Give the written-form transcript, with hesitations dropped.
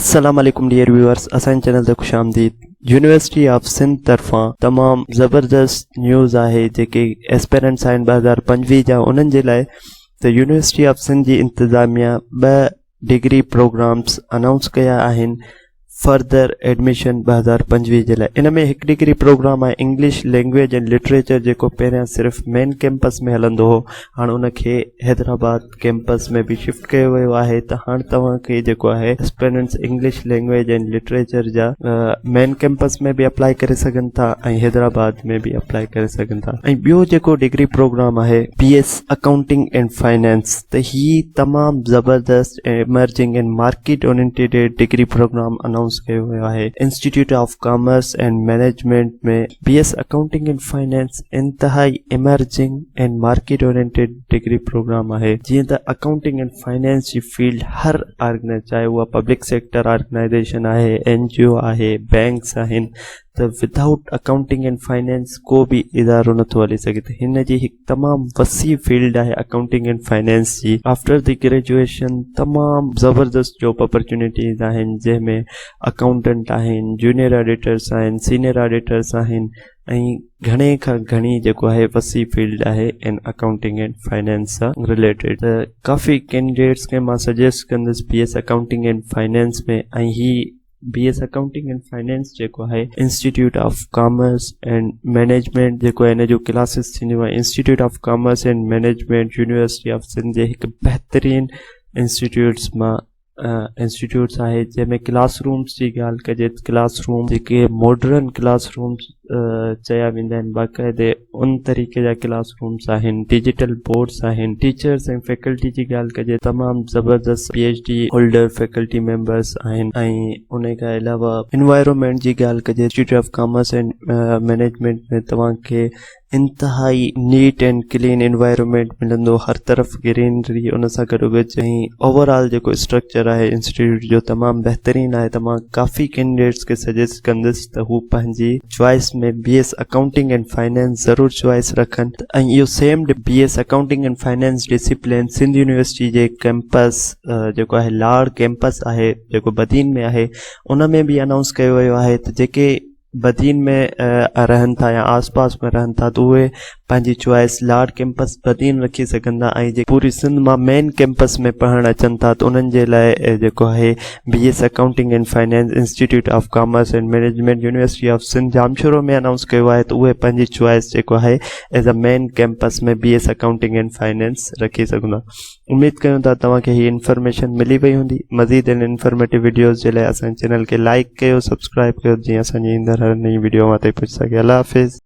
السلام عليڪم dear viewers اسان جي چينل تي خوش آمديد يونيورسٽي آف سنڌ طرفان تمام زبردست نيوز آهي جيڪي ايسپيرنٽس آهن 2025 جا انهن جي لاء ته يونيورسٽي آف سنڌ جي انتظاميا ٻه ڊگري پروگرامس انائونس ڪيا آهن فردر ايڊميشن 2025 جي لاء ان ۾ هڪ ڊگري پروگرام آهي انگلش لينگويج اينڊ لٽريچر جيڪو پهريان صرف مين ڪيمپس ۾ هلندو هو هاڻ ان کي حيدرآباد ڪيمپس ۾ به شفٽ ڪيو ويو آهي ته هاڻ توهان کي جيڪو آهي اسپيڊنٽس انگلش لينگويج اينڊ لٽريچر جا مين ڪيمپس ۾ به اپلائي ڪري سگهن ٿا ۽ حيدرآباد ۾ به اپلائي ڪري سگهن ٿا ۽ ٻيو جيڪو ڊگري پروگرام آهي B S accounting and finance ته هي تمام زبردست emerging and market oriented degree programme announce ڪيو ويو آهي institute of commerce and management ۾ B S accounting and finance انتهائي emerging and market oriented degree programme آهي جيئن ته اڪائونٽنگ اينڊ فائنانس جي فيلڊ هر آرگنائز چاهي اها پبلڪ سيڪٽر آرگنائزيشن آهي اين جي او آهي بينڪس آهن ته ودائوٽ اڪائونٽنگ اينڊ فائنانس ڪو به ادارو نٿو هلي سگهي ته هن جي هڪ تمام وسيع فيلڊ آهي اڪائونٽنگ اينڊ فائنانس جي آفٽر the graduation تمام زبردست جاب اپرچونيٽيز آهن جنهن ۾ اڪائونٽنٽ آهن جونيئر آڊيٽرس آهن سينيئر آڊيٽرس آهن ۽ گهڻي کان گهڻي جيڪو آهي وسيع فيلڊ آهي ان اڪائونٽنگ اينڊ فائنانس سان رليٽيڊ ته ڪافي ڪينڊيڊيٽس کي مان سجيسٽ ڪندس B S accounting and finance ۾ ۽ he B S accounting and finance جيڪو آهي institute of commerce and management جيڪو آهي ان جو ڪلاسز ٿينديون آهن institute of commerce and management university of Sindh جي هڪ بهترين انسٽيٽيوٽس مان انسٽيٽيوٽس آهي جنهن ۾ ڪلاس رومس جي ڳالهه ڪجي ته ڪلاس روم جيڪي ماڊرن ڪلاس رومس چيا ويندا آهن باقاعدي ان طريقي جا ڪلاس رومس آهن ڊجيٽل بورڊس آهن ٽيچرس ۽ فيڪلٽي جي ڳالهه ڪجي تمام زبردست P H D holder faculty members آهن ۽ ان کان علاوه انوائرومينٽ جي ڳالهه ڪجي institute of commerce and management ۾ توهان کي انتهائي نيٽ اينڊ ڪلين انوائرمينٽ ملندو هر طرف گرينري ان سان گڏو گڏ ۽ اوور آل جيڪو اسٽرڪچر آهي انسٽيٽيوٽ جو تمام بهترين آهي ته مان ڪافي ڪينڊيڊيٽس کي سجيسٽ ڪندس ته هو پنهنجي choice ۾ B S accounting and finance ضرور چوائس رکن ۽ اهو same B S accounting and finance discipline Sindh university جي ڪيمپس جيڪو آهي لاڙ ڪيمپس آهي جيڪو بدين ۾ آهي ان ۾ به انائونس ڪيو ويو آهي ته جيڪي بدين ۾ رهن ٿا يا آس پاس ۾ رهن ٿا ته اهي پنهنجي چوائس لاڙ ڪيمپس بدين رکي سگهن ٿا ۽ جيڪي پوري سنڌ مان مين ڪيمپس ۾ پڙهڻ اچن ٿا ته انهن جي لاء جيڪو آهي B S accounting and finance institute of commerce and management university of Sindh Jamshoro ۾ announce ڪيو آهي ته اهي پنهنجي چوائس جيڪو آهي as a main campus ۾ B S accounting and finance رکي سگهندا. اميد ڪيون ٿا توهان کي هي انفارميشن ملي وئي هوندي مزيد اهڙن انفارميٽو وڊيوز جي لاء اسان جي چينل کي لائيڪ ڪيو سبسڪرائب ڪيو جيئن اسان جي ايندڙ هر نئين وڊيو اوهان تائين پهچي سگهي الله حافظ.